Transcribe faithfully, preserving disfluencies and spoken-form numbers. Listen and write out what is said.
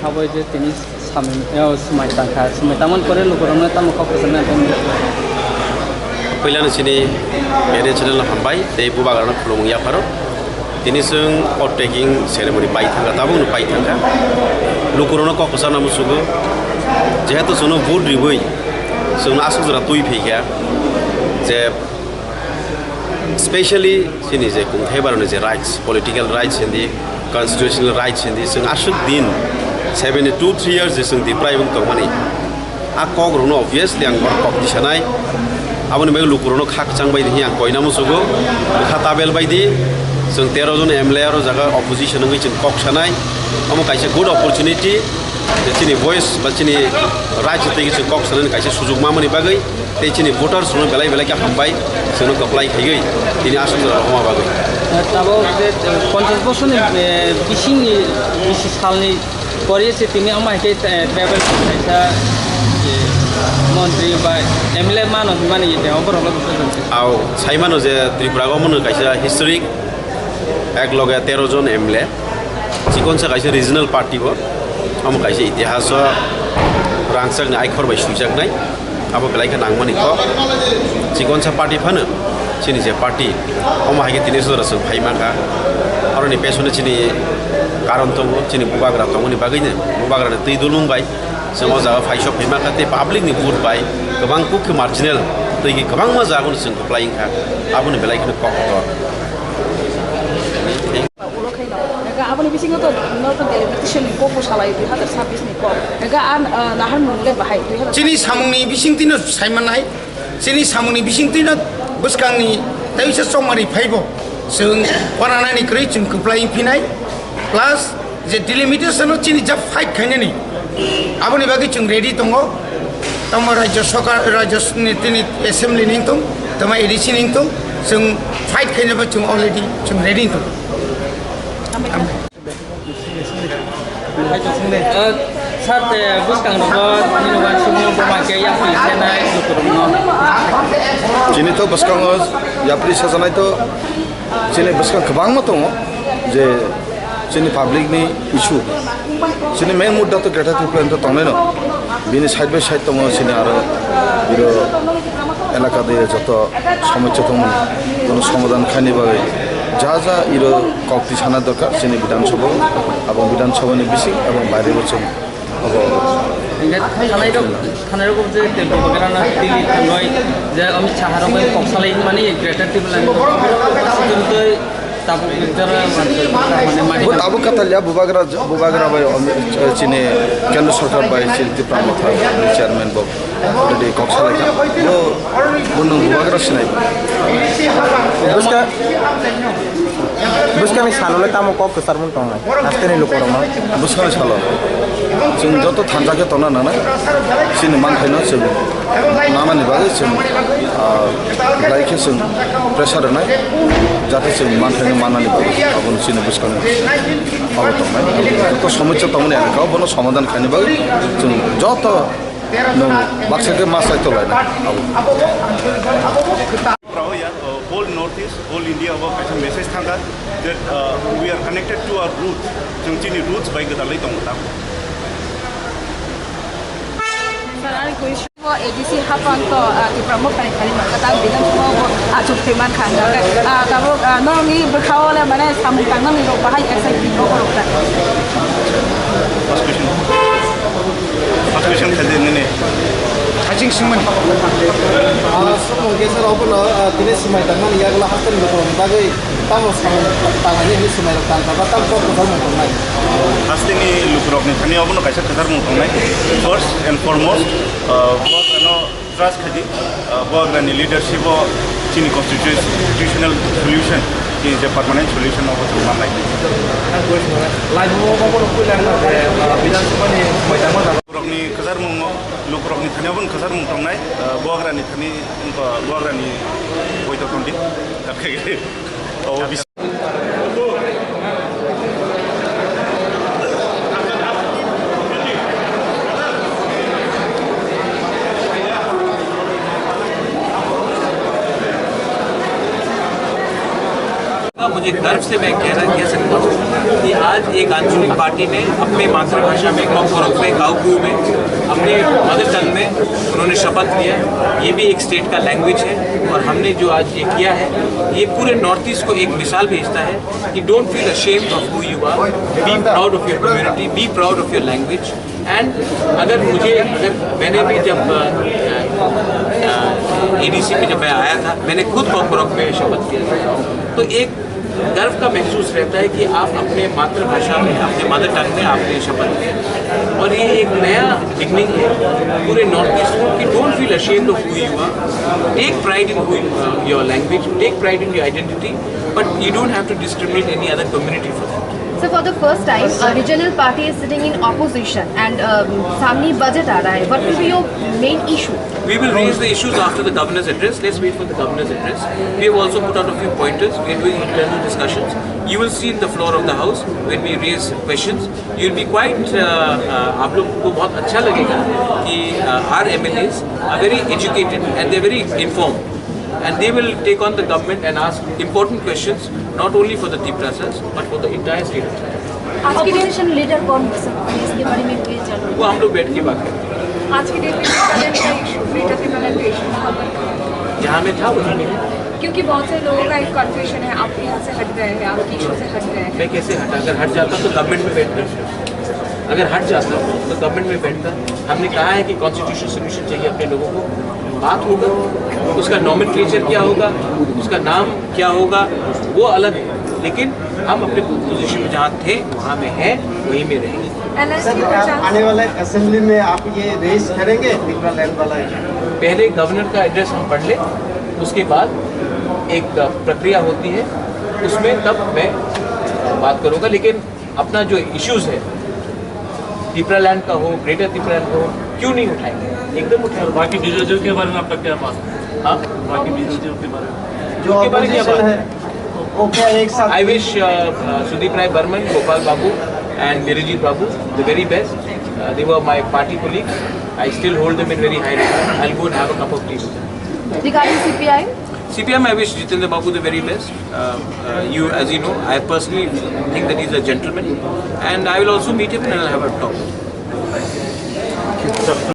Habwi je tini samung, eh, swmai tangkha, swmai tangmani pore lukurokno tamo kok kwchangna tongdi. Puilano chini media channel no hambai tei bubagrano khulumung yapharo. Tini chwng oath taking ceremony pai thangkha, tabukno pai thangkha. Lukurokno kok kwchangna muchungo, jehetu chwngno vote ribwi chwngno aswk jora twi phaikha je Specially chini je kungthai baroni je rights, political rights hindi, constitutional rights hindi, chwng aswk din seventy two three years je chwng deprive wng tongmani. A kok rokno obviously ang borok kok tisanai. Aboni bagwi lukurokno kha kwchang bai di ang koina musugo. Kha tabel bai di. Chwng tero jon M L A aro jaga opposition wngwi chwng kok sanai. Omo kaisa good opportunity. Je chini voice ba chini rights twi chwng kok sanani kaisa sujuk mamani bagwi. Tei chini voters rokno belai belai khe hambai, chwngno kwplai khaiwi tini aswk jora rwma bagwi. Tabuk je, eh, ponchash bosorni, eh, bisingni, bisi salni pore se tini omo hai khe, eh, tribal kaisa, eh, montri ba M L A mano hwnmani, eh, oborokno buphajak. Au, sai mano je Tripura o mano kaisa historic, ek loge tero jon M L A, chikonsa kaisa regional party bo, omo kaisa itihaso rangchakni aikhor bai swijaknai. Abo belai khe nangmani kok. Chikonsa party phano chini je party, omo hai khe tini jora chwng phai mankha. Aroni pesonno chini karon tongo, chini bubagra tongmani bagwino, bubagrani twi dulung bai chwng o jaga phai sok phai mankha tei public ni vote bai kwbang kuk khe marginal twi khe kwbangma jagano chwng kwplai wngkha. Aboni belai kheno kok kotor. Ulo khaino. Hingke aboni bisingo to northern delimitation ni kok bo salai dui hazar sabbish ni kok. Hingke an, ah, nahar mung le bahai dui hazar. Chini samungni bisingtwino saimanai, chini samungni bisingtwino bwskangni taisa chongmani phaibo chwng wananani kwrwi chwng kwplai phinai, plus je delimitation o chini ja fight khainani, aboni bagwi chwng ready tongo. Tamo Rajya Sarkar, Rajya ni tini assembly ni tong, tamo A D C ni tong, chwng fight khainaba chwng already chwng ready tong. Sir, te bwskang rogo nini uansukmung boma khe yapri senai lukurokno. Chini to bwskango yapri sajanai to chini bwskang kwbangma tongo je chini public ni issue, chini main mudda to Greater Tripura to tongnai no, bini side by side tongo chini aro biro elaka de joto somosya tongmani, bono somadhan khaini bagwi ja ja iro kok tisana dorkar chini Bidhan Sabha o, abo Bidhan Sabha ni bising abo baire bo chwng abo Hingke thanai rok, thanai rok je tempo bagera na tili thanoi je Amit Shah rok bai kok salai mani Greater Tipraland ni tabuk jora mani Bo tabuk katalya bubagra, bubagra bai Amit, chini Kendra Sarkar bai chini Tipra Motha ni chairman bo. Already kok salai kha. Bo, bo nwng bubagra sinai. Bwska, bwskani salo le tamo kok kwcharmung tongnai? Hasteni lukorokno. Bwskani salo. Chwng joto thansa khe tongna nangnai. Chini manthaino chwng nanani bagwi chwng, ah, belai khe chwng pressure rwnai. Jate chwng manthaino mannani bagwi. Abono chini bwskano abo tongnai. Joto somosya tongmani elaka bono somadhan khaina bagwi chwng joto Nwng baksa khe ma sai tolai na. Abo. Rao ya, uh, whole North East, whole India o kaisa message thangkha that, uh, we are connected to our roots. Chwng chini roots bai gwdalwi tongo ta. Sir, ani question bo A D C hapang to, uh, Tipra Motha ni thani mankha ta, Bidhan Sabha bo achuk thwi mankha. Ah, tabuk, ah, norokni bwkha o le mane samung tangnani rok bahai S I T bo rok ta. First question. First question khaidi nini. Haching singmani. Ah, sumung kesa rok bono, ah, tini swmai tangmani yagulo hasteni lukurokni bagwi tamo samung tangnani hwnwi swmai rok tangkha ba tamo kok kwchar mung tongnai? Hasteni lukurokni thani obono kaisa kwchar mung tongnai. First and foremost, ah, bo ano Trust khaidi, uh, bo agrani leadership o chini constitutional solution, chini je permanent solution o chwng manlai. Laibuma bo bono puila wngkha je, uh, Bidhan Sabha ni maitangma jaga. Lukurokni kwcharmung o, lukurokni thani obono kwcharmung tongnai, uh, bo agrani thani, uh, bo agrani boito tongdi. O bisi- ये गर्व से मैं कहना कह सकता हूँ कि आज एक आंचलिक पार्टी ने अपने मातृभाषा में, कॉकबोरोक में, गांवकू में, अपने मदर टंग में उन्होंने शपथ लिया। ये भी एक स्टेट का लैंग्वेज है और हमने जो आज ये किया है, ये पूरे नॉर्थ ईस्ट को एक मिसाल भेजता है कि don't feel ashamed of who you are, be proud of your community, be proud of your language। And अगर मुझे अगर मैंने भी जब एडीसी में जब मैं आया था, मैंने खुद कॉकबोरोक में शपथ लिया था। तो एक गर्व का महसूस रहता है कि आप अपने मातृभाषा में, अपने मदर टंग में आपने शपथ लिया। और ये एक नया बिगनिंग है पूरे नॉर्थ ईस्ट को कि don't feel ashamed of who you are, take pride in who your language, take pride in your identity, but you don't have to discriminate any other community for that. So for the first time, a regional party is sitting in opposition and um, सामने बजट आ रहा है. What will be your main issue? We will raise the issues after the governor's address. Let's wait for the governor's address. We have also put out a few pointers. We are doing internal discussions. You will see in the floor of the house when we raise questions. You'll be quite, uh, uh, आप लोग को बहुत अच्छा लगेगा कि uh, our M L As are very educated and they're very informed. And they will take on the government and ask important questions, not only for the Tiprasas, but for the entire state of Tripura. आज की opposition leader कौन हो सकता है, इसके बारे में प्लीज जानूँ. वो हम लोग बैठ के बात करेंगे. आज की डेट में टीपीआरएल का इशू, ग्रेटर टीपीआरएल का इशू कहाँ पर था? जहाँ में था, वहीं में है. क्योंकि बहुत से लोगों का एक कन्फ्यूजन है, आप यहाँ से हट गए हैं, आपकी इशू से हट गए हैं. मैं कैसे हटा? अगर हट जाता तो गवर्नमेंट में बैठता, अगर हट जाता तो गवर्नमेंट में बैठता. हमने कहा है कि कॉन्स्टिट्यूशन सोल्यूशन चाहिए अपने लोगों को. बात होगा, उसका नॉमेनक्लेचर क्या होगा, उसका नाम क्या होगा, वो अलग है, लेकिन हम अपने पोजीशन में जहाँ थे वहाँ में हैं, वहीं में रहेंगे. एलएसटी को चांस आने वाले असेंबली में आप ये रेज करेंगे, तिप्रा लैंड वाला इशू? पहले गवर्नर का एड्रेस हम पढ़ लें, उसके बाद एक प्रक्रिया होती है, उसमें तब मैं बात करूँगा. लेकिन अपना जो इश्यूज है, तिप्रा लैंड का हो, ग्रेटर तिप्रा लैंड का हो, क्यों नहीं उठाएंगे? एकदम उठाएंगे. और बाकी विरोधियों के बारे में आपका क्या बात है? हाँ? बाकी विरोधियों के बारे में? जो उनके बारे में क्या अपोजिशन बात है, वो क्या एक साथ I wish uh, uh, Sudeep Rai Barman, Gopal Babu, and Birijit Babu the very best. Uh, they were my party colleagues. I still hold them in very high regard. I'll go and have a cup of tea with them. Regarding C P I M? C P I M, I wish Jitendra Babu the very best. Uh, uh, you, as you know, I personally think that he's a gentleman, and I will also meet him and I'll have a talk.